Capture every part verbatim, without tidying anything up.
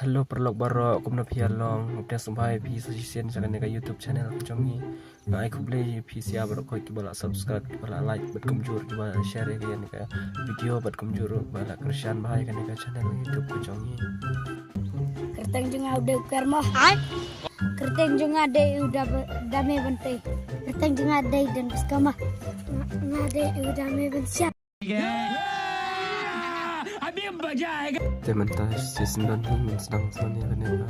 Hello paralok baroh, kumno phi ïa long? Ngam tip sngewbha ïa phi sa shisien sha kane ka YouTube channel ka jong ngi. Nga ai khublei ïa phi sa baroh khoit kiba la subscribe, kiba la like bad kumjuh kiba la share ïa kane ka video bad kumjuh ruh ba la kyrshan bha ïa kane ka channel YouTube ka jong ngi. Kyrteng jong nga u dei u Kermo. Kyrteng jong nga dei u Dame, Dame Bantei. Kyrteng jong nga dei Dennis Kama. Nga, nga dei u Dame Bensian. अभी मजा आएगा। Te mynta shisien don hi ngin sdang sdang ïa kane ka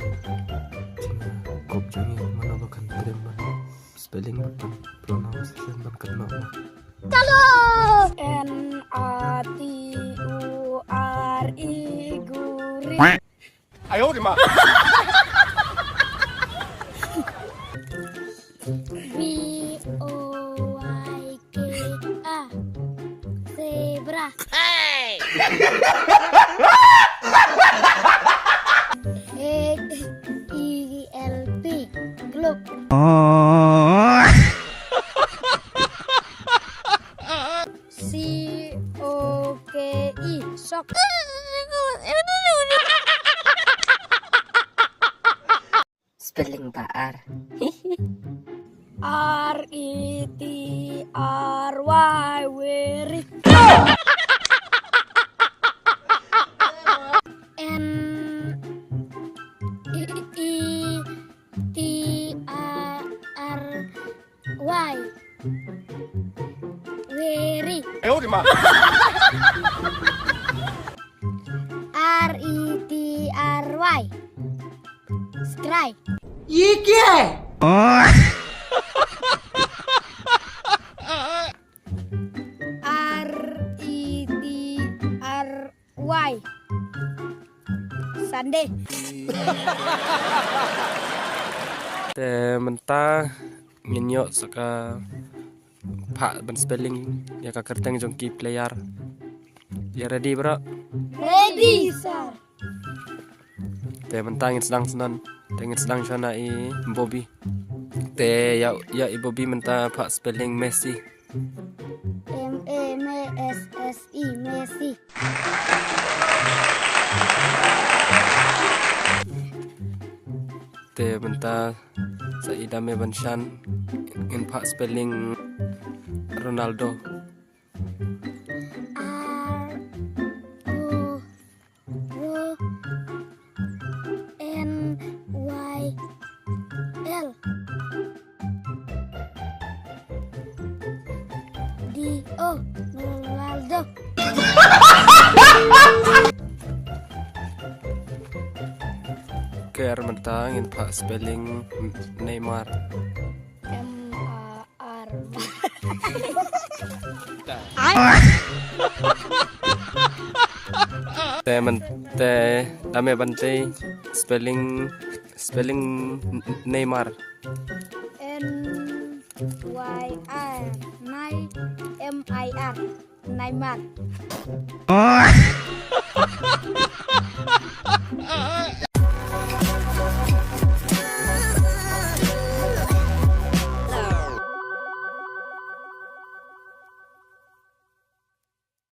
jingkup jong ngi, mano ba kan trem ban spelling bad ban pronunciation ban kynnoh. Chalo! N A T O R E guri. 哎呦我的妈！ B O Y K A. Zebra. Hey! H E L P. Globe. C O K E. Sock. Spelling ba ar. R E T R Y, very. N E T R Y. Very. 哎呦我的妈！ R E T R Y. Scry. ये क्या है? R E T R Y. Sunday. Te mynta ngin ïoh sa ka phah ban spelling ïa ka kyrteng jong ki player. Ïa ready bro? Ready sir. Te mynta ngin sdang sdang. Te ngin sdang shwa na i Bobby. Te ïa, ïa i Bobby mynta phah spelling Messi. M A M E S S I, Messi. Te mynta sa i Dame Bensian ngin phah spelling Ronaldo. R O N Y L D O, Ronaldo. Ker mynta ngin phah spelling Neymar. M A R. Te mynta Dame Bantei, spelling, spelling Neymar. N Y R, Nay, M I R, Neymar.